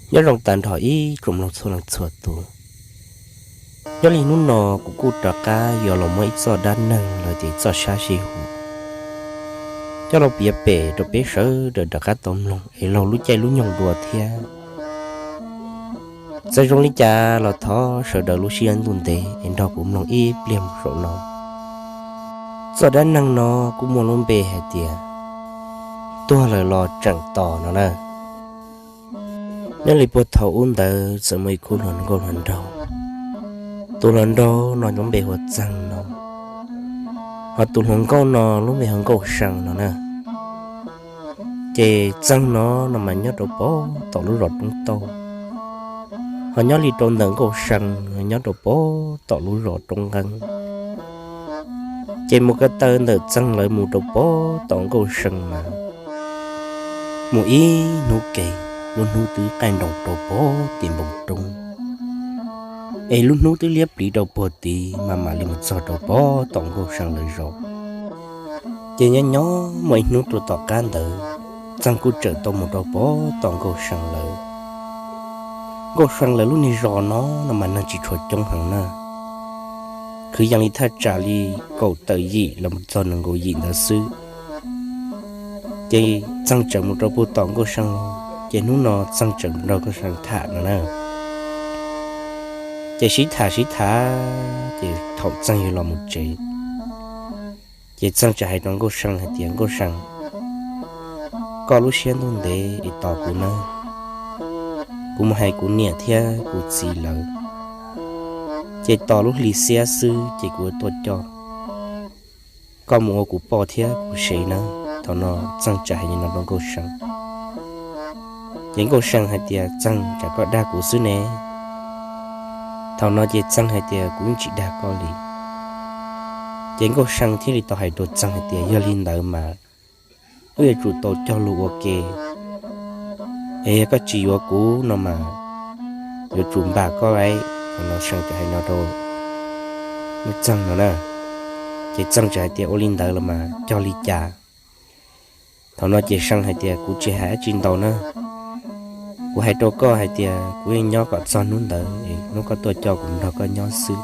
Nyob zoo tag nrho ib tsoom mloog txhua leej txhua tus. Nyob li hnub no kuv kuj rov qab yuav los muab ib txoj dab neeg los tias txoj sab sib hu, coj los piav pem rau peb sawv daws rov qab tau mloog es laug lub caij lub nyoog dua thiab. Txawm zoo li cas los thov sawv daws lub siab ntuj ntev es nrog kuv mloog ib pliag mus saum no. Txoj dab neeg no kuj muaj lub npe hais tias tuag lawm los tseem tos no na. Nyob li puag thaum ub ntawd txawm muaj ib khub hluas nkauj hluas nraug. Tus hluas nraug no lub npe hu ua Txeeg no, ho tus hluas nkauj no lub npe hu ua Nkauj See no na. Ces Txeeg no no mas nyob rau pem tom lub zos Roob Tauj, ho nyob li rau ntawm Nkauj See nyob rau pem tom lub zos Roob Nqeeb. Ces mus ko taw ntawm Txeeg lawv mus rau pem tom Nkauj See mas mus ib hnub ke, lub hnub twb qaij nroos rau pem tim npoo roob, es lub hnub twb liab pliv rau puag tid mas mam li mus txog rau pem tom Nkauj See lawv zos. Ces nyob nyob muaj ib hnub rau tom qab ntawd, Txeeg kuj txawm tau mus rau pem tom Nkauj See lawv. Nkauj See lawv lub niag zos no no mas neeg tsis tshua coob heev na, kwv yees li thaj tsam li kaum tawm yim los mus txog nees nkaum yim ntawd xwb. Ces Txeeg txawm mus rau puag tom Nkauj See, ces hnub no Txeeg txawm mus nrog Nkauj See tham no na. Ces sib tham sib tham, ces thaum Txeeg yuav los mus tsev, ces Txeeg txawm hais rau Nkauj See hais tias, Nkauj See, koj lub siab ntuj ntev es tos kuv nawb, kuv mus hais kuv niam thiab kuv txiv lawv, ces tos lub hli xiab xwb ces kuv tuaj coj koj mus ua kuv poj thiab kuv sev nawb. Thaum no Txeeg txawm hais li no rau Nkauj See. Ces Nkauj See hais tias, Txeeg, tsam koj dag kuv xwb ne. Thaum no ces Txeeg hais tias, Kuv yeej tsis dag koj li. Ces Nkauj See thiaj li tau hais rau Txeeg hais tias, Yog li ntawd mas wb yuav tsum tau cog lus ua ke, es yog koj tsis yuav kuv no mas yuav tsum npam koj lauj. Thaum no See txawm hais no rau Txeeg no na. Ces Txeeg txawm hais tias, Ua li ntawd los mas cog li cas? Thaum no ces See hais tias, Kuv tsis hais dab tsi ntau na, kuv hais rau koj hais tias kuv yeej nyob kom txog hnub ntawd es hnub koj tuaj coj kuv nrog koj nyob xwb.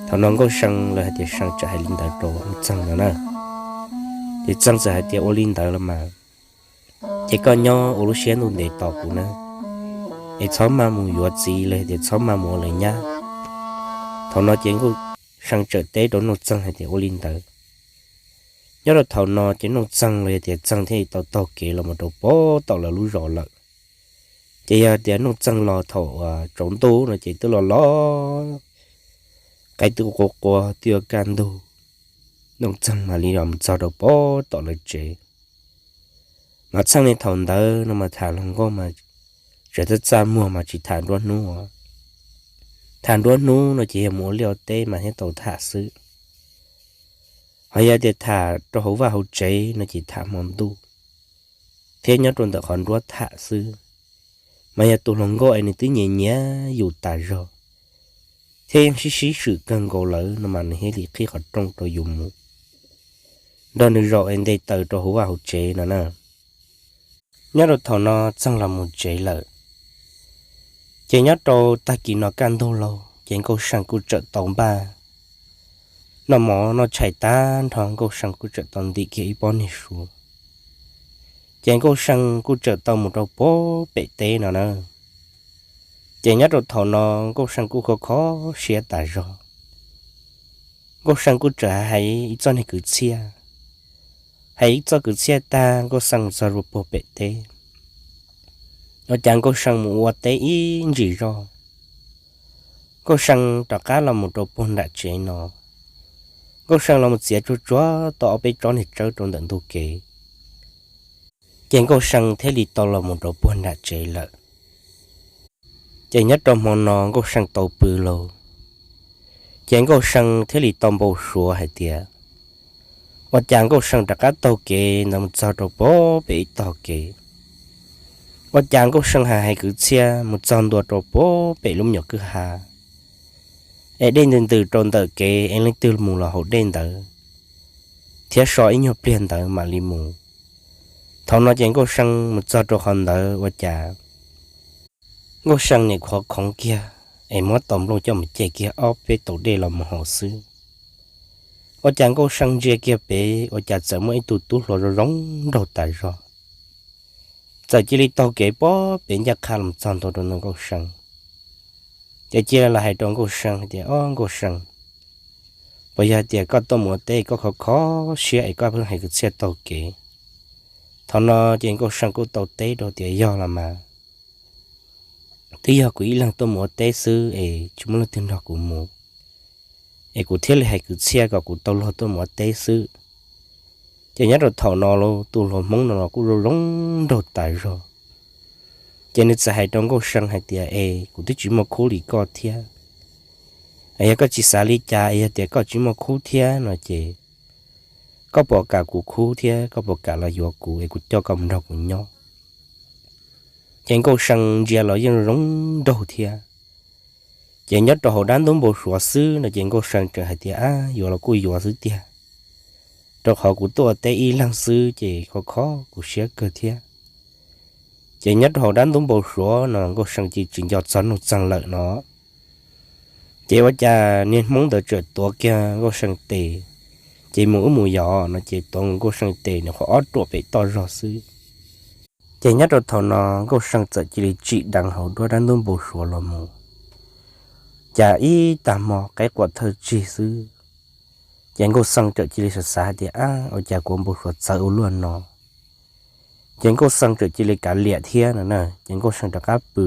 Thaum no Nkauj See lawv hais tias See txawm hais li ntawd rau Txeeg no na. Ces Txeeg txawm hais tias, Ua li ntawd los mas ces koj nyob ua lub siab ntuj ntev tos kuv na, es txhob maj mus yuav txiv los tias txhob maj mus ua lawv nyab. Thaum no ces Nkauj See txawm teb rau Nuj Txeeg hais tias, Ua li ntawd. Nyob rau thaum no ces Nuj Txeeg los yog tias Txeeg thiaj li tau taug kev los mus rau pem tom lawv lub zos lawm. Ces yog tias Nuj Txeeg los thaum tsaus ntuj no ces twb los los, qaib twb qua qua twb yuav kaj ntug, Nuj Txeeg mam li los mus txog rau pem tom lawv tsev. Mas txheej niaj thaum ntawd no mas tham hluas nkauj mas tseem txaj txaj muag mas tsis tham nruab hnub. Tham nruab hnub no ces yog mus ua liaj ua teb mas thiaj tau tham xwb. Ho yog tias tham rau hauv vaj hauv tsev no ces tham hmo ntuj thiab nyob rau ntawm qhov nruab tham xwb. Mas yog tus hluas nkauj es nws twb nyiam nyiam yus tas zog thiab yeej sib sib swm kawg nkaus lawm no mas nws thiaj li qhib qhov rooj rau yus mus nrog nws zaum es nte taws rau hauv vaj hauv tsev no na. Nyob rau thaum no Txeeg los mus tsev lawm, ces nyob rau tag kis no kaj ntug laug ces Nkauj See kuj txawm tau npaj noj mov noj tshais tag nrho, Nkauj See kuj txawm tau ntim kiag ib pob niag suav. Ces Nkauj See kuj txawm tau mus rau pem teb no na. Ces nyob rau thaum no Nkauj See kuj kho kho siab tas zog. Nkauj See kuj txawm hais ib txoj niag kwv txhiaj, hais ib txoj kwv txhiaj tag Nkauj See mus txog rau puag pem teb. Ua cas Nkauj See mus ua teb ib ntsis zog, Nkauj See rov qab los mus rau puag nram tsev no. Nkauj See los mus txiav tsuag tsuag tau ob peb tsob niag tsawb rau ntawm ntug kev, ces Nkauj See thiaj li tau los mus rau puag nram tsev lawm. Ces nyob rau hmo no Nkauj See tau pw lauj, ces Nkauj See thiaj li tau npau suav hais tias, ua cas Nkauj See rov qab taug kev ntawd mus txog rau puag pem ib tog kev. Ua cas Nkauj See hais hais kwv txhiaj mus txog ntua rau puag pem lub me nyuam kwj ha, es dej ntws ntws rau ntawm kev es leej twg mus los haus dej ntawd thiab so ib nyuag pliag ntawd mam li mus. Thaum no ces Nkauj See mus txog rau qhov ntawd ua cas Nkauj See niam khov khoov kiag es muab tau nplooj coj mus ce kiag ob peb tauv dej los mus haus xwb. Ua cas Nkauj See ntsia kiag pem ua cas txawm muaj ib tug tub hluas zoo zoo nraug tas zog, txawm cia li taug kev pob pem ncaj qha los txog ntua rau ntawm Nkauj See. Ces cia li los hais rau Nkauj See hais tias, Ob Nkauj See, puas yog tias koj tuaj mus ua teb koj khov khov siab es koj pheej hais kwv txhiaj taug kev? Thaum no ces Nkauj See kuj tau teb rau tias, Yog los mas, twb yog kuv ib leeg tuaj mus ua teb xwb es tsis muaj leej twg nrog kuv mus, es kuv thiaj li hais kwv txhiaj kom kuv tau luag tuaj mus ua teb xwb. Ces nyob rau thaum no los tus hluas Hmoob no los kuj zoo zoo nraug tas zog. Ces nws txawm hais rau Nkauj See hais tias, Es kuv twb tsis muaj khub li koj thiab, es yog koj tsis xav li cas, es yog tias koj tsis muaj khub thiab no ces koj puas kam kuv khub thiab koj puas kam los yuav kuv es kuv coj koj mus nrog kuv nyob? Ces Nkauj See ntsia los yeej zoo nraug thiab. Ces nyob rau hauv dab ntub npau suav xwb no ces Nkauj See tseem hais tias, Ab, yuav los kuj yuav xwb tiag, rau qhov kuv tuaj ua teb ib leeg xwb ces khov khov kuv siab kawg thiab. Ces nyob rau hauv dab ntub npau suav no Nkauj See cia li tsis nco txog nuj txeeg lawm no. Ces ua cas niag Hmoob ntawd txawm tuav kiag Nkauj See tes, ces mus ub mus yos no ces tuav Nkauj See tes nws qhov ob ruam pem toj zog xwb. Ces nyob rau thaum no Nkauj See txawm cia li tsim deev hauv duab dab ntub npau suav los mus, cas ib tag hmo qaib quam thawj tsig xwb. Ces Nkauj See txawm cia li xav xav hais tias, Ab, ua cas kuv npau suav txawv ua luaj no? Ces Nkauj See txawm cia li kav liam thiab no na, ces Nkauj See rov qab pw.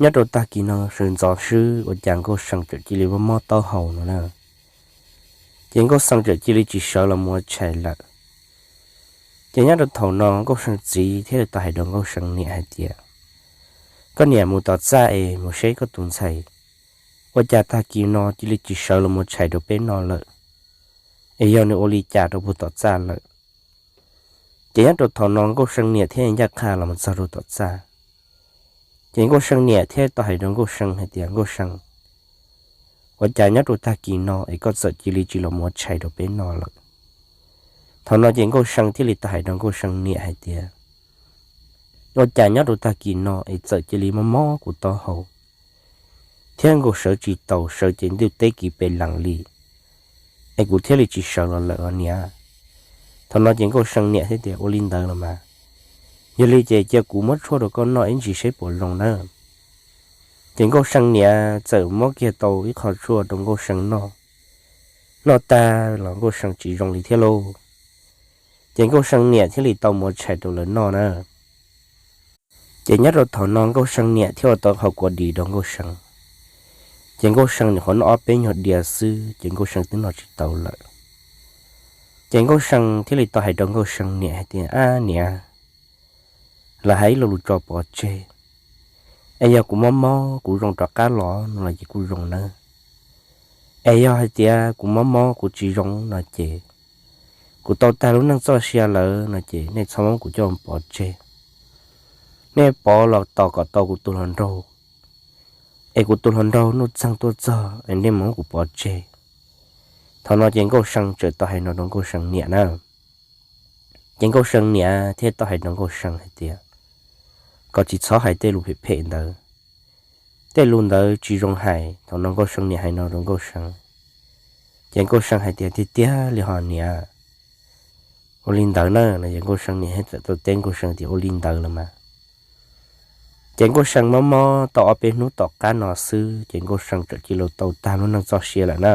Nyob rau tag kis no sawv ntxov swb ua cas Nkauj See txawm cia li mob mob taub hau no na. Ces Nkauj See txawm cia li tsis sawv los mus ua tshais lawm. Ces nyob rau thaum no Nkauj See txiv thiaj li tau hais rau Nkauj See niam hais tias, Koj niam, mus tom txaj es mus saib koj tus ntxhais, ua cas tag kis no cia li tsis sawv los mus ua tshais rau peb noj lawm, es yog nws ua li cas rau puag tom txaj lawm? Ces nyob rau thaum no Nkauj See niam thiaj ncaj qha los mus txog rau tom txaj. Ces Nkauj See niam thiaj tau hais rau Nkauj See hais tias, Nkauj See, ua cas nyob rau tag kis no es koj txawm cia li tsis los mus ua tshais rau peb noj lawm? Thaum no ces Nkauj See thiaj li tau hais rau Nkauj See niam hais tias, Ua cas nyob rau tag kis no es txawm cia li mob mob kuv taub hau, thiab nkaus sawv tsis taus, sawv ces ntuj teb kiv pes lees li, es kuv thiaj li tsis sawv los lawm os niam. Thaum no ces Nkauj See niam thiaj tias, Ua li ntawd los mas, yog li ces cia kuv muab tshuaj rau koj noj ib ntsis saib puas zoo nawb. Ces Nkauj See niam txawm muab kiag tau ib qho tshuaj rau Nkauj See noj. Noj tag los Nkauj See tsis zoo li thiab lauj. Ces Nkauj See niam thiaj li tau mus ua tshais rau lawv noj na. Ces nyob rau thaum no Nkauj See niam thiaj ua tau qhov kuav dis rau Nkauj See. Ces Nkauj See nws qhuav noj ob peb nyuag diav xwb ces Nkauj See twb noj tsis tau lawm. Ces Nkauj See thiaj li tau hais rau Nkauj See niam hais tias, Ab niam, lawv hais ib lo lus tso pov tseg, es yog kuv mob mob kuv zoo rov qab los no los ces kuj zoo nawb. Es yog hais tias kuv mob mob kuv tsis zoo no ces kuv tau tag lub neej txoj sia lawm no ces nej txhob muab kuv coj pov tseg. Nej pov los tos kom tau kuv tus hluas nraug, es kuv tus hluas nraug nuj txeeg tuaj txog es nej muab kuv pov tseg. Thaum no ces Nkauj See txawm tau hais no rau Nkauj See niam na. Ces Nkauj See niam thiaj tau hais rau Nkauj See hais tias, Koj tsis txhob hais tej lus phem phem ntawd, tej lus ntawd tsis zoo hais. Thaum no Nkauj See niam hais no rau Nkauj See, ces Nkauj See hais tias, Tiag tiag li hos niam? Ua li ntawd na no ces Nkauj See niam thiaj txawm tau teb Nkauj See tias, Ua li ntawd los mas. Ces Nkauj See mob mob tau ob peb hnub tom qab no xwb ces Nkauj See txawm cia li tau tag lub neej txoj sia lawm na.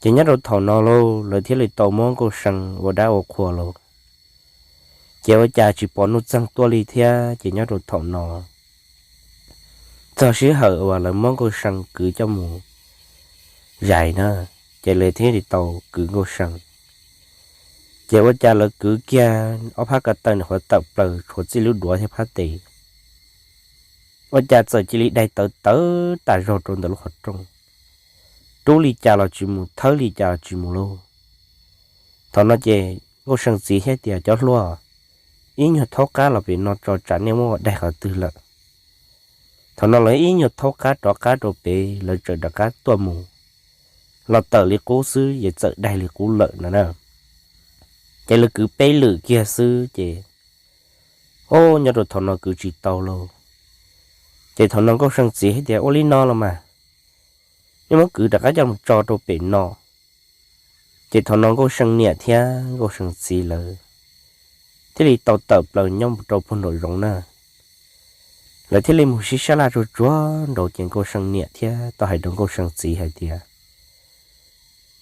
Ces nyob rau thaum no lauj lawv thiaj li tau muab Nkauj See ua dab ua qhua lauj. Ces ua cas tsis pom nuj txeeg tuaj li thiab ces nyob rau thaum no txog sij hawm uas lawv muab Nkauj See kwv coj mus zais na, ces lawv thiaj li tau kwv Nkauj See. Ces ua cas lawv kwv kiag ob phab ko taw nws qhuav tawm plaws tshuav txij lub duav thiab phab tes, ua cas txawm cia li daig tawv tawv tas zog rau ntawm lub qhov rooj. Rub li cas los tsis mus, thawb li cas los tsis mus lauj. Thaum no ces Nkauj See txiv thiaj tias, Cov hluas, ib nyuag thaub qab los pem no tso tsam nej muab ua daig qhov twg lawm. Thaum no lawv ib nyuag thaub qab rov qab rau pem lawv txawm rov qab tuaj mus, los tawm li qub xwb ces txawm daig li qub lawm no na. Ces lawv kwv peb lwm kiag xwb ces Ob, nyob rau thaum no kwv tsis tau lauj. Ces thaum no Nkauj See txiv hais tias, Ua li no los mas, nej muab kwv rov qab coj mus tso rau pem no. Ces thaum no Nkauj See niam thiab Nkauj See txiv lawv thiaj li tau tawm plaws nyob mus rau puag nraum zoov na. Lawv thiaj li mus sib sab laj tsuag tsuag nraud, ces Nkauj See niam thiaj tau hais rau Nkauj See txiv hais tias,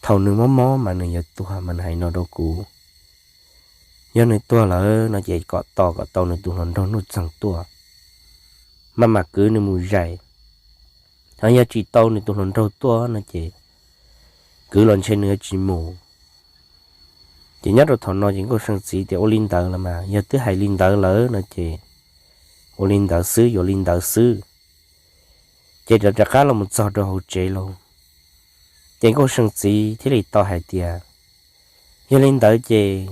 Thaum nws mob mob mas nws yuav tuag mas nws hais no rau kuv, yog nws tuag lawm no ces kom tos kom tau nws tus hluas nraug Nuj Txeeg tuaj, mas mam kwv nws mus zais. Ho yog tsis tau nws tus hluas nraug tuaj no ces kwv los ntshe nws yuav tsis mus. Ces nyob rau thaum no ces Nkauj See txiv tias, Ua li ntawd los mas, yog twb hais li ntawd lawm no ces ua li ntawd xwb, yuav li ntawd xwb. Ces rov rov qab los mus txog rau hauv tsev lauj, ces Nkauj See txiv thiaj li tau hais tias, Yog li ntawd ces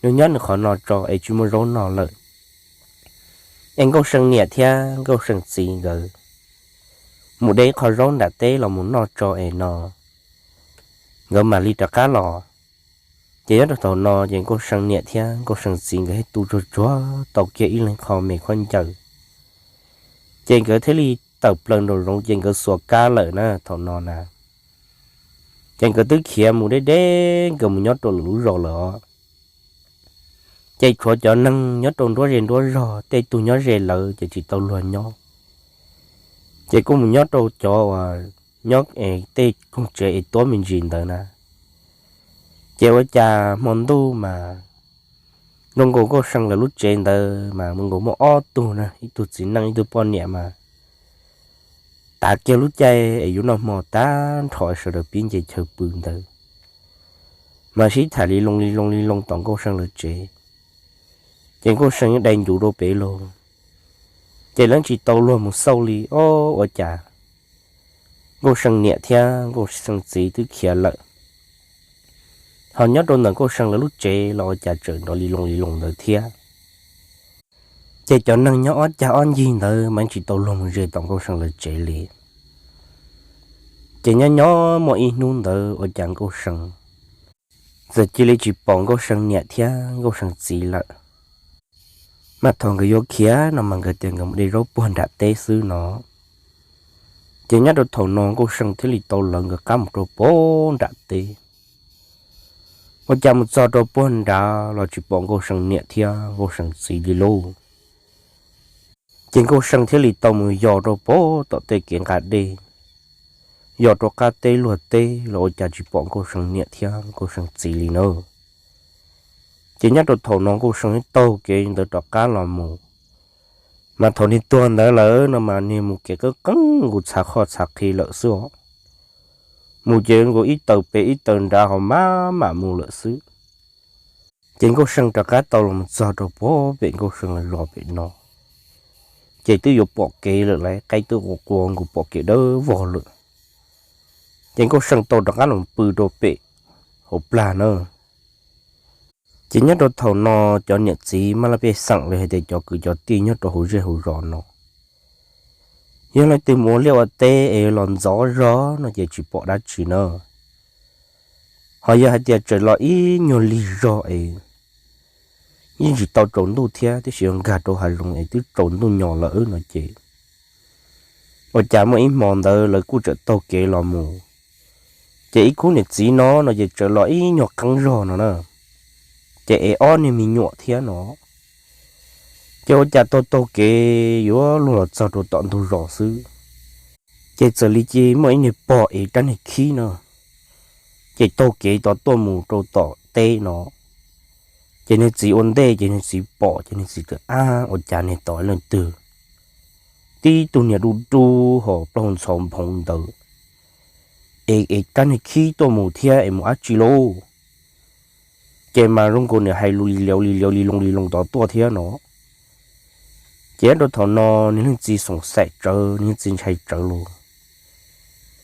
nws nyob nws qhov no tso es tsis muaj zaub noj lawm. Es Nkauj See niam thiab Nkauj See txiv nkawd mus de qho zaub nram teb los mus noj tso es no nkawd mam li rov qab los. Ces nyob rau thaum no ces Nkauj See niam thiab Nkauj See txiv nkawd thiaj tu tsuag tsuag tau kiag ib leeg qho me khaub ncaws, ces nkawd thiaj li tawm plaws nraum zoov ces nkawd xuas kab lawm na thaum no na. Ces nkawd twb khiav mus deb deb nkawd mus nyob rau lwm lub zos lawm os. Ces tshuav cov neeg nyob rau nruab ze nruab zog, tej tug nyob ze lawv ces tsis tau luag nyob, ces kuj mus nyob rau cov uas nyob es tej koog tsev es tuab me ntsis ntawd na. Ces ua cas hmo ntuj mas zoo nkaus Nkauj See lawv lub tsev ntawd mas zoo nkaus muaj ob tug na, ib tug txiv neej ib tug poj niam mas tav kiag lub caij es yuav noj hmo tag nrho sawv daws pib nce chaw pw ntawd mas sib tham li loo li loo li loo tom Nkauj See lawv tsev. Ces Nkauj See dai ncuv rau pem lauj, ces lawv tsis tau luag mus xauj li, ob, ua cas Nkauj See niam thiab Nkauj See txiv twb khiav lawm, ho nyob rau ntawm Nkauj See lawv lub tsev los ua cas tseem nrov li loo li loo ntawd thiab. Ces cov neeg nyob ob cag ob ncig ntawd mas tsis tau luag mus ze tom Nkauj See lawv tsev li. Ces nyob nyob muaj ib hnub ntawd ua cas Nkauj See txawm cia li tsis pom Nkauj See niam thiab Nkauj See txiv lawm. Mas thaum nkawd yuav khiav no mas nkawd tias nkawd mus de zaub puag nram teb xwb no. Ces nyob rau thaum no Nkauj See thiaj li tau lawv nkawd qab mus rau puag nram teb. Ua cas mus txog rau puag nrad los tsis pom Nkauj See niam thiab Nkauj See txiv li lauj. Ces Nkauj See thiaj li tau mus yos rau puag tom tej kev nqa dej, yos rau qab teb luag teb los ua cas tsis pom Nkauj See niam thiab Nkauj See txiv li na. Ces nyob rau thaum no Nkauj See taug kev ntawd rov qab los mus, mas thaum niag tuag ntawd lawm no mas niag mus kev qeeb qeeb nkaus txhav qhoj txhav qhi lawm xwb os. Mus ces nkaus ib taws pem ib taws nrad ho maj mam mus lawm xwb. Ces Nkauj See rov qab tau los mus txog rau puag pem Nkauj See lawv zos pem no, ces twb yuav pom kev lawm lauj, qaib twb qua qua nkaus pom kev dawb vog lawm. Ces Nkauj See tau rov qab los pw rau pem hauv plag na. Ces nyob rau thaum no cov niam txiv maj laj pej xeem los hais tias cov kwv cov tij nyob rau hauv zej hauv zos no, yog leej twg mus ua liaj ua teb es los ntxov zog no ces tsis pom dab tsi na. Ho yog hais tias tseem los ib nyuag lig zog es yeej tsis tau tsaus ntuj thiab, tiam sis yog nkag rau hav zoov es twb tsaus ntuj nyos lawm no ces ua cas muaj ib hmo ntawd lawv kuj tseem taug kev los mus, ces ib khub niam txiv no no ces tseem los ib nyuag qeeb zog no na, ces ev ob niag me nyuam thiab no. Ces ua cas taug taug kev yuav luag los txog rau tom ntug zos xwb, ces txawm li cia muaj ib niag pog ev rab niag khib no, ces taug kev tod tuaj mus rau tom teb no. Ces niag txiv ua ntej ces niag txiv pom ces niag txiv tias, Ab, ua cas niag tod leej twg, tib tug niag du du ho plaub hau ntxhov nphoov ntawd, es es rab niag khib tuaj mus thiab es mus dab tsi lauj? Ces mas zoo nkaus niag hais lus li liav li liav li loo li loo tod tuaj thiab no. Ces rau thaum no niag leej txiv xoom xaim tsawv, niag leej txiv ntshai tsawv lauj.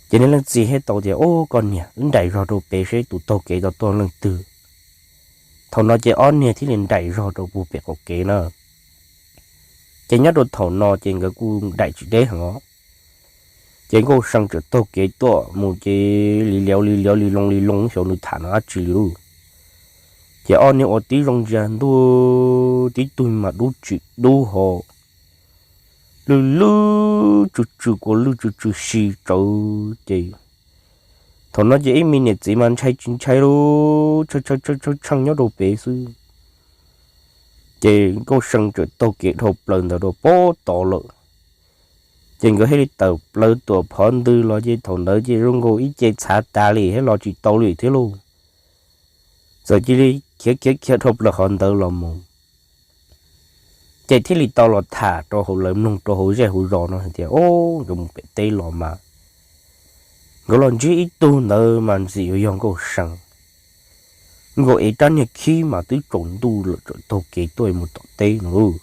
Ces niag leej txiv thiaj tau tias, Ub, koj niam, wb nraim zog rau pem seb tus taug kev tod tuaj leej twg. Thaum no ces ob niag thiaj li nraim zog rau puag pem qaum kev na. Ces nyob rau thaum no ces nkawd kuj nraim tsis deb heev os. Ces Nkauj See txawm taug kev tuaj mus ces li liav li liav li loo li loo xyov nws tham no dab tsi li lauj. Ces ob niag ua tib zoo ntsia ntuj, tib tug mas dub tsis dub ho lwj lwj tsw tsw kua lwj tsw tsw si tsawv. Ces thaum no ces ib me niam txiv mas ntshai tsis ntshai lub tsheej tsheej nyob rau pem xwb. Ces Nkauj See txawm taug kev dhau plaws ntawd rau pem tod lawm. Ces nkawd thiaj li tawm plaws tuam phov ntws los ces thaum ntawd ces zoo nkaus ib ce txhav tas li thiab los tsis tau li thiab lauj. Txawm cia li khiav khiav khiav dhau plaws qhov ntawd los mus, ces thiaj li tau los tham rau hauv lawv mloog rau hauv zej hauv zos no hais tias, Au, nkawd mus pem teb los mas nkawd los ntsib ib tug ntawd mas ntxim yuav yog Nkauj See. Nkauj ev rab niag khib mas twb tsaus ntuj lawm tseem taug kev tuaj mus tom teb no lauj.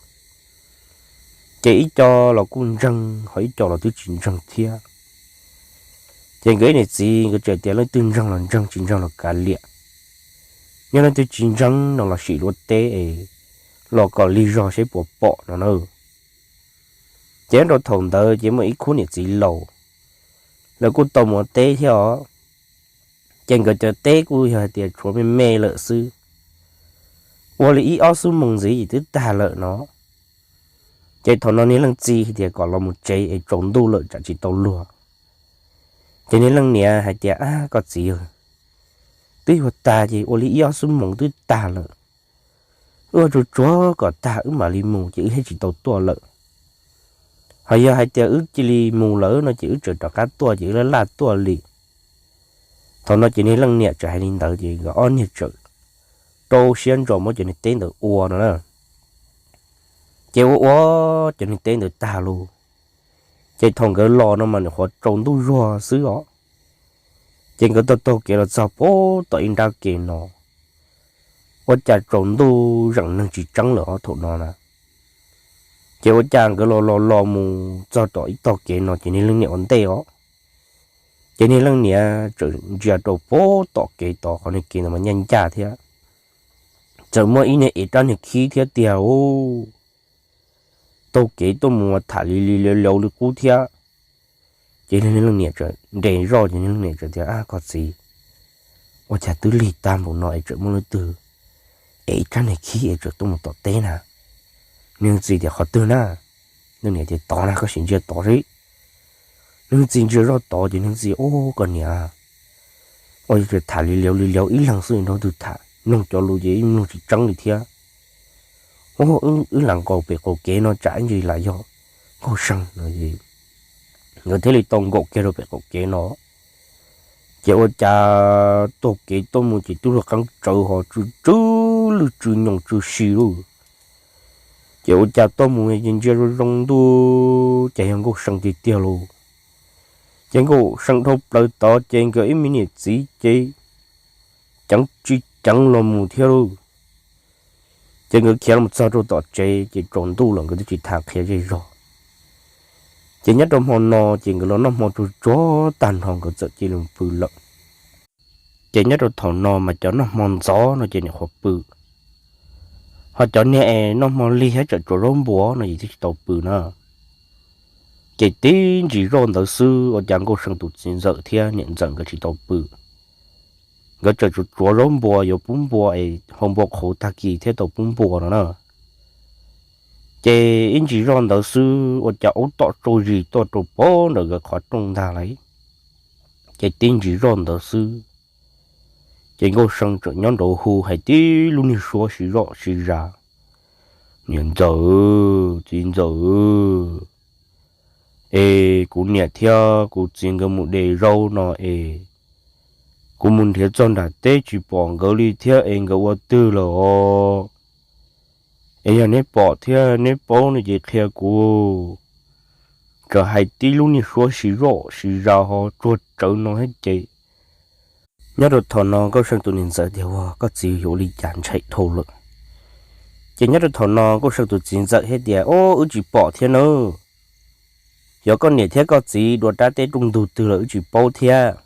Ces ib co los kuj ntseeg ho ib co los twb tsis ntseeg thiab. Ces nkawd ib niam txiv nkawd txawm tias leej twg ntseeg los ntseeg, tsis ntseeg los kav liam. Yog leej twg tsis ntseeg no los sim ua teb es los kom lig zog seb puas pom no na. Ces nyob rau thaum ntawd ces muaj ib khub niam txiv laus, lawv kuj tau mus ua teb thiab os. Ces nkawd cov teb kuj yog hais tias tshuav me me lawm xwb, ua li ib ob xuab moos ntxiv ces twb tag lawm no. Ces thaum no niag leej txiv hais tias kom los mus tsev es tsaus ntuj lawm tsam tsis tau luag. Ces niag leej niam hais tias, Ab, koj txiv, twb yuav tag ces ua li ib ob xuab moos twb tag lawm, wb ua tsuag tsuag kom tag wb mam li mus ces wb thiaj tsis tau tuaj lawm. Ho yog hais tias wb cia li mus lawm no ces wb tseem rov qab tuaj ces wb laj laj tuaj li. Thaum no ces niag leej niam txawm hais li ntawd ces nkawd ob niag txawm rau siab ntso muab cov niag teb ntawd ua no na. Ces ua ua cov niag teb ntawd tag lauj, ces thaum nkawd los no mas nyuam qhuav tsaus ntuj zuag xwb os. Ces nkawd taug taug kev los txog pem tom ib nrab ke no, ua cas tsaus ntuj zeem neeg tsis tseeb lawm os thaum no na. Ces ua cas nkawd los los los mus txog tom ib tog kev no ces niag leej niam ua ntej os. Ces niag leej niam txawm ntsia rau pem tom kev tod, qhov niag kev ntawd mas ncaj ncaj thiab, txawm muaj ib niag ev rab niag khib thiab tiag lauj. Taug kev tuaj mus tham li li lauj li qub thiab. Ces niag leej niam txawm nres zoj ces niag leej niam txawm tias, Ab, koj txiv, ua cas twb lig tag npaum no es tseem muaj leej twg ev rab niag khib es tseem tuaj mus tom teb na? Niag txiv tias, Qhov twg na? Leej niam tias, Tod na, koj sim ntsia tod seb. Niag txiv ntsia zoj tod ces niag txiv, Ub, koj niam, ua cas tham li lauj li lauj ib leeg xwb, nrog twg tham, mloog cov lus ces ib mloog tsis tseeb li thiab. Ub, wb lam nqaus pem qaum kev no tsam ib ntsis lam yog Nkauj See no. Nkawd thiaj li tau nkaum kiag rau pem qaum kev no. Ces ua cas taug kev tuaj mus ces twb luag qeeb tsawv ho tsw tsw lwj tsw nyoos tsw si lauj. Ces ua cas tuaj mus ces ntsia zoo zoo ntuj ces yog Nkauj See tiag tiag lauj. Ces Nkauj See dhau plaws tod ces nkawd ib me niam txiv ces ceev tsis ceev los mus thiab lauj. Ces nkawd khiav los txog rau tom tsev ces tsaus ntuj lawm nkawd twb tsis tas qhia zej zog. Ces nyob rau hmo no ces nkawd los noj hmo tsuag tsuag tag nrho nkawd txawm cia li pw lawm. Ces nyob rau thaum no mas cov noj hmo ntxov no ces nyuam qhuav pw, ho cov niag es noj hmo lig thiab tseem tsuav zaub npua no ces twb tsis tau pw na. Ces tib ntsis zoj ntawd xwb ua cas Nkauj See tus txiv ntxawm thiab niam ntxawm nkawd tsis tau pw. Nkawd tseem tsuav tsuav zaub npua yuav pub npua es hau npua qhuav tag kis thiab tau pub npua no na. Ces ib ntsis zoj ntawd xwb ua cas ub tom tsau zis tuaj rau pem ntawm nkawd qhov rooj ntag lauj. Ces tib ntsis zoj ntawd xwb, ces Nkauj See tseem nyob nraud hu hais tib lub niag suab siv zoj siv zas, Niam ntxawm, txiv ntxawm, es kuv niam thiab kuv txiv nkawd mus de zaub no es kuv mus nrhiav txog nram teb tsis pom nkawd li thiab es nkawd ua twg lawm os? Es yog neb pom thiab neb paub no ces qhia kuv. Txawm hais tib lub niag suab siv zoj siv zas ho tsuag tsawv no thiab ces nyob rau thaum no Nkauj See tus niam ntxawm tias, Ua koj txiv yuav ua li cas ntshai dhau lawm. Ces nyob rau thaum no Nkauj See tus txiv ntxawm thiaj tias, Ub, wb tsis pom thiab nawb. Yog koj niam thiab koj txiv dua rab teb rooj ntug twg lawm wb tsis paub thiab.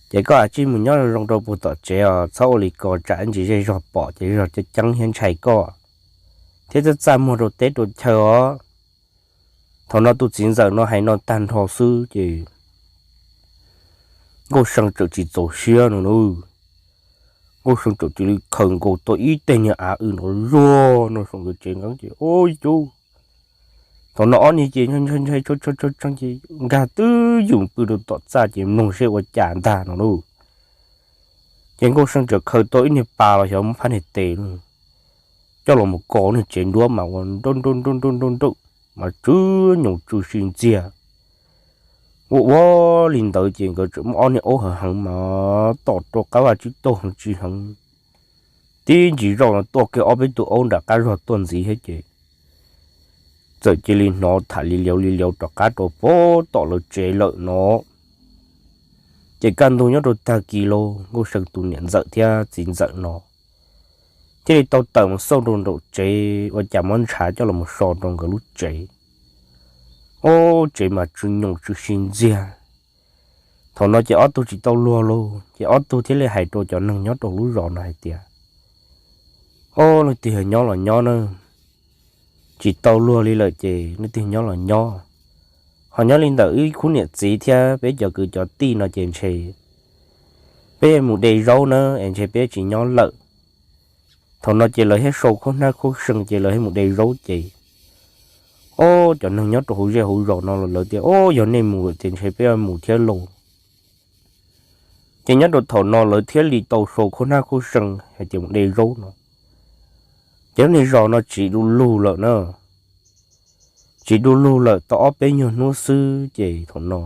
Ces koj cia li mus nyob zoo rau puag tom tsev os, txhob ua li ko tsam ib ntsis zej zog pom ces zej zog ceeb ceeb thiab ntshai koj, thiab txaj txaj muag rau teb rau chaw os. Thaum no tus txiv ntxawm no hais no tag nrho xwb ces Nkauj See txawm tsis txaus siab no lauj. Nkauj See txawm cia li khaws nkaus tau ib teg niag av w nrov zuag no saum nkawd tsev nqeeb ces ua cas thaum no ob niag ces ntshai ntshai ces nkag twb ywm pw rau tom txaj ces mloog seb ua cas ntag no lauj. Ces Nkauj See txawm khaws tau ib niag pas los xyov muab phab niag tes coj los mus kos niag tsev nruab mas ua nrawj nrawj nrawj nrawj nrawj nrawj mas tsw nyoos tsw si ntxiag. Ua ua li ntawd ces nkawd txawm muab ob niag aub heev heev mas tom rau qab vaj tsib taug heev tsis heev. Tib ntsis zoj no tuaj kiag ob peb tug aub nram qab zog tuaj ntxiv thiab ces txawm cia li hnov tham li liaus li liaus rov qab rau pem tom lawv tsev lawm no. Ces kaj ntug nyob rau tag kis los Nkauj See tus niam ntxawm thiab txiv ntxawm no thiaj li tau tawm mus xauj rau nraum tsev ua cas muab ntshav coj los so rau nkawd lub tsev. Ob tsev mas tsw nyoos tsw si ntxiag. Thaum no ces ob tug tsis tau luag lauj ces ob tug thiaj li hais rau cov neeg nyob rau lub zos no hais tias, ob, leej twg yog nyob los nyob na, tsis tau luag li lawm ces leej twg nyob los nyob. Ho nyob li ntawm wb khub niam txiv thiab peb cov kwv cov tij no ces ntshe peb mus de zaub na es ntshe peb tsis nyob lawm. Thaum no ces lawv thiaj sau khaub hnab khaub see ces lawv thiaj mus de zaub ces, ob, cov neeg nyob rau hauv zej hauv zos no los lawv tias, ob, yog nej mus lawm ces ntshe peb mus thiab lauj. Ces nyob rau thaum no lawv thiaj li tau sau khaub hnab khaub see hais tias mus de zaub no. Ces lub niag zos no tsis du lug lawm na. Tsis du lug lawm tau ob peb nyuag hnub xwb ces thaum no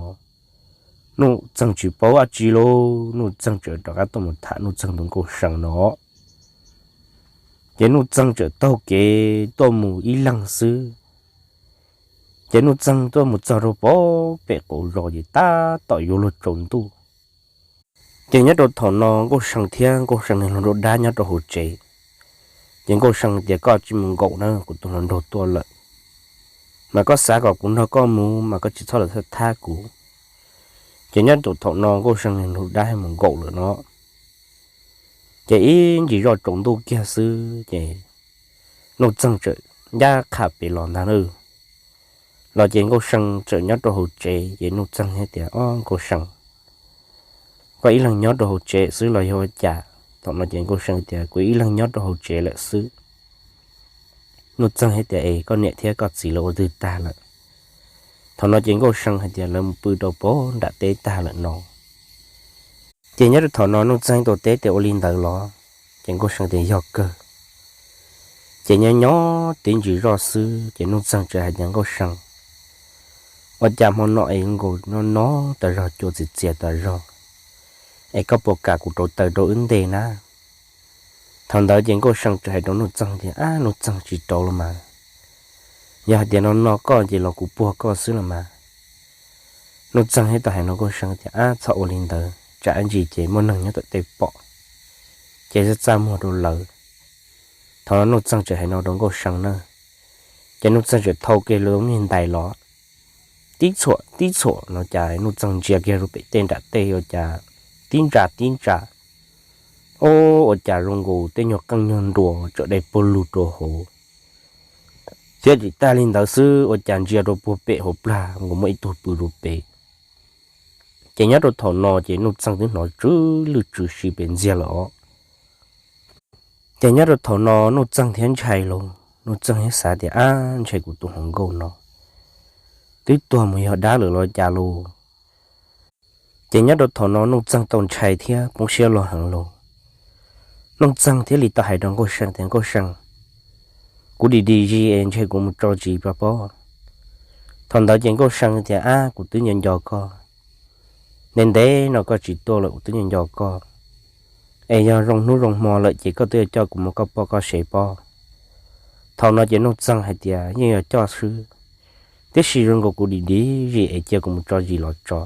Nuj Txeeg tsis paub dab tsi lauj, Nuj Txeeg txawm rov qab tuaj mus tham Nuj Txeeg tus Nkauj See no. Ces Nuj Txeeg txawm taug kev tuaj mus ib leeg xwb. Ces Nuj Txeeg tuaj mus txog rau pem qaum zos ces tab tom yuav luag tsaus ntuj. Ces nyob rau thaum no Nkauj See thiab Nkauj See niag hluas nraug dab nyob rau hauv tsev. Ces Nkauj See tias, koj cia li mus nkaum na, kuv tus hluas nraug tuaj lawm. Mas koj xav kom kuv nrog koj mus mas koj tsis txhob los thab kuv. Ces nyob rau thaum no Nkauj See niag hluas nraug dab mus nkaum lawm no. Ces ib ntsis zoj tsaus ntuj kiag xwb ces Nuj Txeeg txawm ncaj qha pem los ntag na. Los ces Nkauj See txawm nyob rau hauv tsev ces Nuj Txeeg thiaj tias, ob, Nkauj See, koj ib leeg nyob rau hauv tsev xwb los yog ua cas? Thaum no ces Nkauj See tias, kuv ib leeg nyob rau hauv tsev lawm xwb. Nuj Txeeg thiaj tias, es koj niam thiab koj txiv lawv ua twg tag lawm? Thaum no ces Nkauj See hais tias lawv mus pw rau pem nram teb tag lawm no. Ces nyob rau thaum no Nuj Txeeg tau teb tias, ua li ntawd los? Ces Nkauj See tias, yog kawg. Ces nyob nyob tib ntsis zoj xwb ces Nuj Txeeg txawm hais tias, Nkauj See, ua cas hmo no es nkaus no no tas zog, cua txias txias tas zog, es koj puas kam kuv rauv taws rau wb nte na? Thaum ntawd ces Nkauj See txawm hais rau Nuj Txeeg tias, ab, Nuj Txeeg, tsis rauv los mas, yog hais tias no no koj ces los kuv puag koj xwb los mas. Nuj Txeeg thiaj tau hais no Nkauj See tias, ab, txhob ua li ntawd, tsam ib ntsis ces muaj neeg nyob tom tej pom, ces txaj txaj muag rau lawv. Thaum no Nuj Txeeg txawm hais no rau Nkauj See na, ces Nuj Txeeg txawm thau kiag lub niag ntais los, tib txhuam tib txhuam no cas Nuj Txeeg ntsia kiag rau pem tej nram tej ua cas tib ntsa tib ntsa, o, ua cas zoo nkaus tej nyuag qeej nyuag nruas txawm dai puag lug rau hauv. Thiab tsis tas li ntawd xwb, ua cas ntsia rau puag pem hauv plag nkaus muaj ib tug pw rau pem. Ces nyob rau thaum no ces Nuj Txeeg twb hnov tsw lwj tsw si pem ntxiag lawm os. Ces nyob rau thaum no Nuj Txeeg thiaj ntshai lauj, Nuj Txeeg thiaj xav tias, ab, ntshe kuv tus hluas nkauj no twb tuag mus yog dab lawm los cas lauj. Ces nyob rau thaum no Nuj Txeeg tau ntshai thiab poob siab loj heev lauj. Nuj Txeeg thiaj li tau hais rau Nkauj See tias, Nkauj See, kuv dim dim zis es ntshe kuv mus tso zis rau pob. Thaum ntawd ces Nkauj See tias, ab, kuv twb nco nco koj, ntev ntev no koj tsis tuaj lawm kuv twb nco nco koj, es yog zoo hnub zoo hmo lawm ces koj twb yuav coj kuv mus koj poj koj sev pob. Thaum no ces Nuj Txeeg hais tias, yeej yog coj xwb, tiam sis zoo nkaus kuv dim dim zis es cia kuv mus tso zis los tso,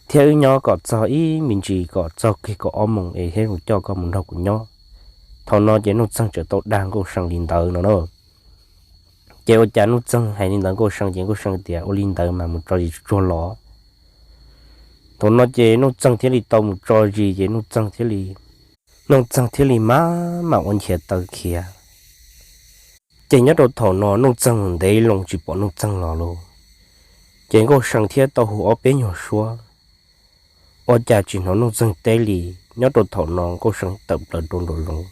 thiab wb nyob kom txog ib me ntsis kom txog kiag kaum ob moos es thiaj zoo coj koj mus nrog kuv nyob. Thaum no ces Nuj Txeeg txawm tau dag Nkauj See li ntawd no na. Ces ua cas Nuj Txeeg hais li ntawd Nkauj See ces Nkauj See tias, ua li ntawd mas mus tso zis tsuag los. Thaum no ces Nuj Txeeg thiaj li tau mus tso zis ces Nuj Txeeg thiaj li, Nuj Txeeg thiaj li maj mam ua nchiav taw khiav. Ces nyob rau thaum no Nuj Txeeg mus ntev loo tsis pom Nuj Txeeg los lauj. Ces Nkauj See thiaj tau hu ob peb nyuag suab, ua cas tsis hnov Nuj Txeeg teb li. Nyob rau thaum no Nkauj See tawm plaws rau nraum zoov.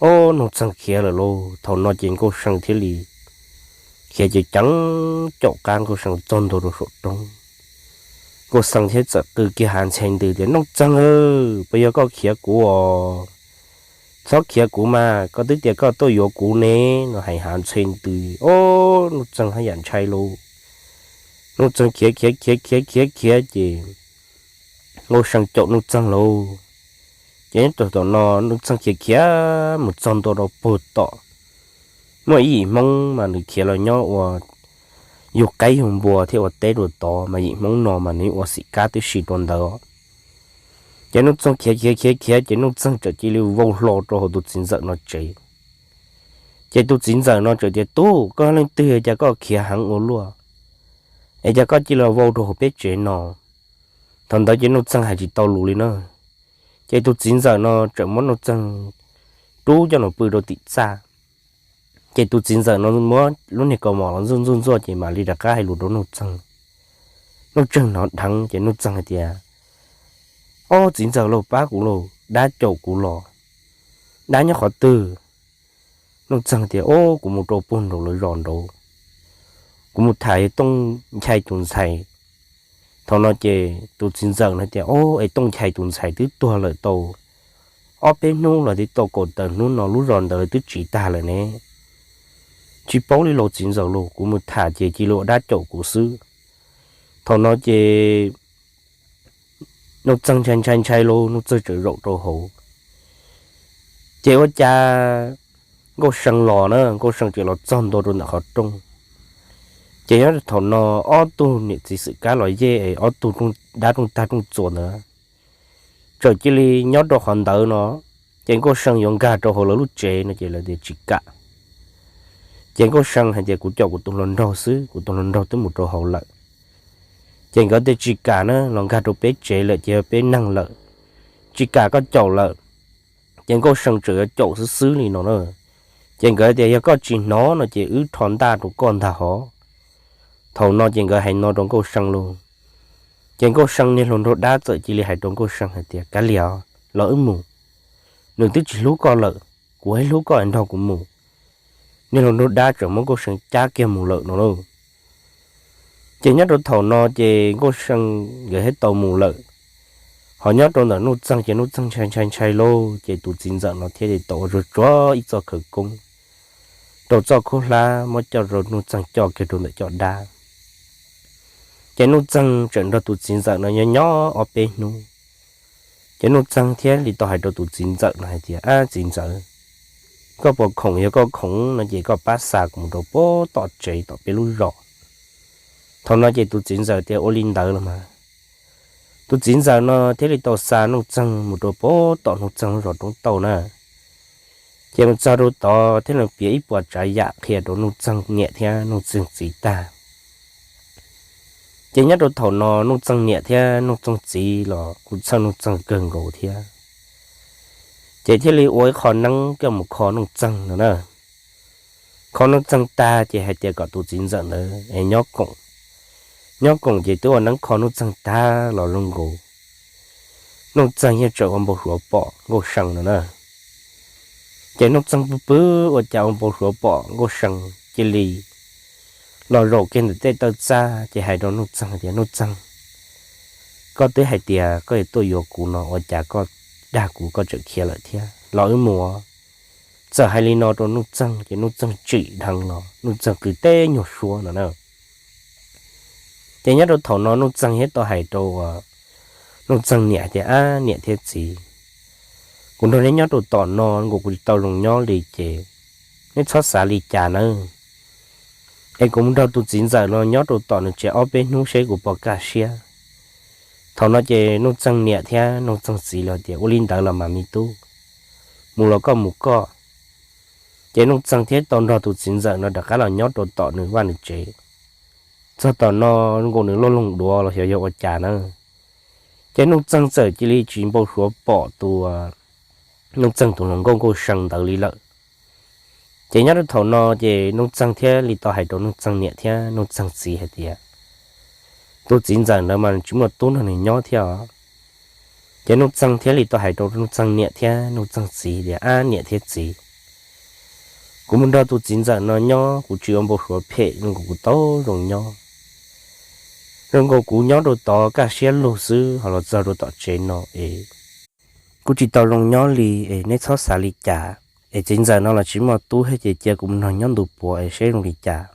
Ob, Nuj Txeeg khiav lawm lauj. Thaum no ces Nkauj See thiaj li khiav ceev ceev caum qab Nkauj See txog ntua rau saum roob. Nkauj See thiaj txawm qw kiag hav ntxhe ntws tias, Nuj Txeeg, puas yog koj khiav kuv os? Txhob khiav kuv mas, koj twb tias koj tuaj yuav kuv ne. No hais hav ntxhe ntws, ob, Nuj Txeeg haj yam ntshai lauj. Nuj Txeeg khiav khiav khiav khiav khiav khiav ces Nkauj See caum Nuj Txeeg lauj. Ces nyob rau thaum no Nuj Txeeg khiav khiav mus txog ntua rau puag tom, muaj ib yim Hmoob mas nws khiav los nyob ua yug qaib yug npua thiab ua teb rau tod, mas yim Hmoob no mas nws ua xim kab tib si rau ntawd. Ces Nuj Txeeg khiav khiav khiav khiav ces Nuj Txeeg txawm cia li vau hlo rau hauv tus txiv ntxawm no tsev. Ces tus txiv ntxawm no txawm tias, Tub, koj leej twg es cas koj khiav heev ua luaj, es cas koj cia li vau rau hauv peb tsev no? Thaum ntawd ces Nuj Txeeg hais tsis tau lus li na. Ces tus txiv ntxawm no txawm muab Nuj Txeeg rub coj los pw rau tim txaj. Ces tus txiv ntxawm no muab lub niag kaus mom los ntxuaj ntxuaj ntxuaj ces mam li rov qab hais lus rau Nuj Txeeg. Nuj Txeeg hnov dheev ces Nuj Txeeg hais tias, Ob, txiv ntxawm lauj, pab kuv lauj, dab caum kuv los. Dab nyob qhov twg? Nuj Txeeg tias, Ob, kuv mus rau puag nraum lawv zos nraud, kuv mus tham yawg Tooj Nchai tus ntxhais. Thaum no ces tus txiv ntxawm no tias, Ob, es Tooj Nchai tus ntxhais twb tuag lawm tau ob peb hnub los twb tau kaum tawm hnub no, lub zos ntawd twb tsiv tag lawm ne. Tsis paub li lauj txiv ntxawm lauj, kuv mus tham ces cia li ua dab caum kuv xwb. Thaum no ces Nuj Txeeg ntshai ntshai ntshai lauj, Nuj Txeeg txawm zaum rau hauv. Ces ua cas Nkauj See los na, Nkauj See txawm los txog ntua rau ntawm qhov rooj. Ces nyob rau thaum no ob tug niam txiv xwm kab los yej es ob tug dab rooj tag rooj txuas ntawd txawm cia li nyob rau qhov ntawd no. Ces Nkauj See yuav nkag rau hauv lawv lub tsev no ces lawv tias tsis kam. Ces Nkauj See hais tias, Kuv caum kuv tus hluas nraug xwb, kuv tus hluas nraug twb mus rau hauv lawm. Ces nkawd tias tsis kam na, los nkag rau peb tsev lawm ces yog peb neeg lawm, tsis kam koj caum lawm. Ces Nkauj See txawm yuav caum xwb xwb li no na. Ces nkawd tias, Yog koj tsis hnov no ces wb rho ntaj rau koj ntag hov. Thaum no ces nkawd hais no rau Nkauj See lauj. Ces Nkauj See niag hluas nraug dab txawm cia li hais rau Nkauj See hais tias, Kav liam, los wb mus, nws twb tsis hlub koj lawm, kuv thiaj hlub koj es nrog kuv mus. Niag hluas nraug dab txawm muab Nkauj See cab kiag mus lawm no lauj. Ces nyob rau thaum no ces Nkauj See nkawd thiaj tau mus lawm. Ho nyob rau ntawm Nuj Txeeg ces Nuj Txeeg ntshai ntshai ntshai lauj, ces tus txiv ntxawm no thiaj li tau ua tsuag tsuag ib txoj khawv koob rau txoj khaub hlab muab coj rau Nuj Txeeg coj kiag rau ntawm caj dab. Ces Nuj Txeeg txawm nrog tus txiv ntxawm no nyob nyob ob peb hnub. Ces Nuj Txeeg thiaj li tau hais rau tus txiv ntxawm no hais tias, Ab txiv ntxawm, koj puas khoom? Yog koj khoom no ces koj pab xa kuv mus rau puag tom tsev tom peb lub zos. Thaum no ces tus txiv ntxawm tias, Ua li ntawd los mas. Tus txiv ntxawm no thiaj li tau xa Nuj Txeeg mus rau puag tom Nuj Txeeg lub zos roob tauj na. Ces mus txog rau tod thiaj li piav ib puas tsav yam qhia rau Nuj Txeeg niam thiab Nuj Txeeg txiv tag. Ces nyob rau thaum no Nuj Txeeg niam thiab Nuj Txeeg txiv los kuj txhawj Nuj Txeeg kawg nkaus thiab. Ces thiaj li ua ib qho neeb coj mus kho Nuj Txeeg no na. Kho Nuj Txeeg tag ces hais tias kom tus txiv ntxawm ntawd es nyob koom, nyob koom ces twb ua neeb kho Nuj Txeeg tag los zoo nkaus, Nuj Txeeg yeej tseem ua npau suav pom Nkauj See no na. Ces Nuj Txeeg pw pw ua cas ua npau suav pom Nkauj See cia li los zaum kiag ntawm tej taw txaj ces hais rau Nuj Txeeg tias, Nuj Txeeg, koj twb hais tias koj yuav tuaj yuav kuv no ua cas koj dag kuv koj tseem khiav lawm thiab? Los wb mus. Txawm hais li no rau Nuj Txeeg ces Nuj Txeeg tsim dheev los Nuj Txeeg qw teb nyuag suab no na. Ces nyob rau thaum no Nuj Txeeg thiaj tau hais rau Nuj Txeeg niam tias, Ab niam thiab txiv, kuv nrog neb nyob rau tom no nkaus kuv tsis tau zoo nyob li ces neb txhob xav li cas nawb. Es kuv mus nrog tus txiv ntxawm no nyob rau tom nws tsev ob peb hnub seb kuv puas kaj siab. Thaum no ces Nuj Txeeg niam thiab Nuj Txeeg txiv los tias, Ua li ntawd los mas me tub, mus los koj mus koj. Ces Nuj Txeeg thiaj tau nrog tus txiv ntxawm no rov qab los nyob rau tom nws vaj nws tsev. Txog tom no nkaus nws loj loog duav los xyov yog ua cas na, ces Nuj Txeeg txawm cia li tsis npau suav pom tus Nuj Txeeg tus hluas nkauj Nkauj See ntawd li lawm. Ces nyob rau thaum no ces Nuj Txeeg thiaj li tau hais rau Nuj Txeeg niam thiab Nuj Txeeg txiv hais tias, Tus txiv ntxawm ntawd mas tsis muaj tub nrog nws nyob thiab os. Ces Nuj Txeeg thiaj li tau hais rau Nuj Txeeg niam thiab Nuj Txeeg txiv tias, Ab niam thiab txiv, kuv mus nrog tus txiv ntxawm no nyob kuv tsis ua npau suav phem, kuv tau zoo nyob. Zoo nkaus kuv nyob rau tod kaj siab lug xwb, ho los txog rau tom tsev no es kuv tsis tau zoo nyob li, es neb txhob xav li cas. Es txiv ntxawm no los tsis muaj tub thiab, ces cia kuv mus nrog nyob ntu puav es seb zoo li cas.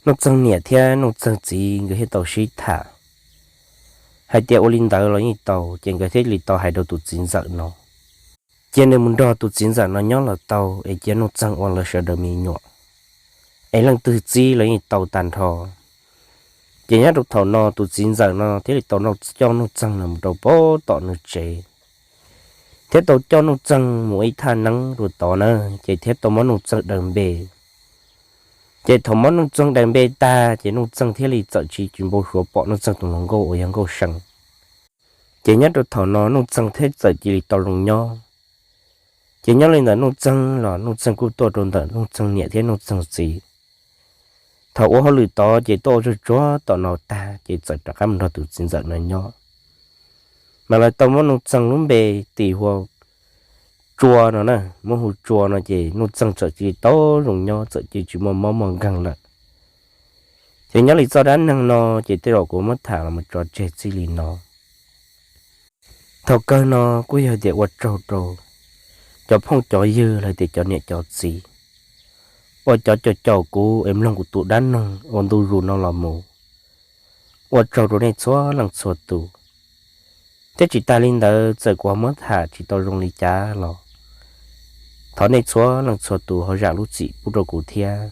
Nuj Txeeg niam thiab Nuj Txeeg txiv nkawd thiaj tau sib tham hais tias ua li ntawd los yeej tau, ces nkawd thiaj li tau hais rau tus txiv ntxawm no, cia nws mus nrog tus txiv ntxawm no nyob los tau, es cia Nuj Txeeg ua lawv sawv daws me nyuam, es leej twg txib los yeej tau tag nrho. Ces nyob rau thaum no tus txiv ntxawm no thiaj li tau coj Nuj Txeeg no mus rau pem tom nws tsev, thiab tau coj Nuj Txeeg mus ib thaj neeb rau tod na, ces thiab tau muab Nuj Txeeg daws npe. Ces thaum muab Nuj Txeeg daws npe tag, ces Nuj Txeeg thiaj li txawm tsis tsis npau suav pom Nuj Txeeg tus hluas nkauj uas yog Nkauj See. Ces nyob rau thaum no Nuj Txeeg thiaj txawm cia li tau zoo nyob. Ces nyob li ntawm Nuj Txeeg los Nuj Txeeg kuj tuaj rau ntawm Nuj Txeeg niam thiab Nuj Txeeg txiv. Thaum ua hauj lwm tod ces tuaj ua tsuag tsuag tom no tag, ces txawm rov qab mus nrog tus txiv ntxawm no nyob. Mas lawv tau muab Nuj Txeeg lub npe tis hu ua Tsua no na, muab hu Tsua no, ces Nuj Txeeg txawm cia li tau zoo nyob, txawm cia li tsis muaj mob muaj nkeeg lawm. Ces nyob li txoj dab neeg no, ces tej zaum kuv muab tham los mus tso tseg txij li no. Thaum kawg no kuj yog tias ua tsaug rau cov phooj cov ywg los tias cov niam cov txiv uas cov caum caum kuv es mloog kuv tus dab neeg ua ntu zus no los mus. Ua tsaug rau nej txhua leej txhua tus. Thiab tsis tas li ntawd, txawm kuv ho muab tham tsis tau zoo li cas los thov nej txhua leej txhua tus ho zam lub txim pub rau kuv thiab.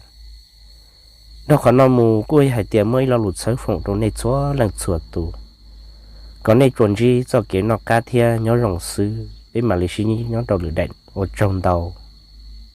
Dhau qhov no mus kuj yog hais tias muaj ib lo lus txhawb foom rau nej txhua leej txhua tus, kom nej tsuas ntsib txoj kev noj qab thiab nyob zoo xwb, peb mam li sib ntsib nyob rau lwm daim. Ua tsaug ntau.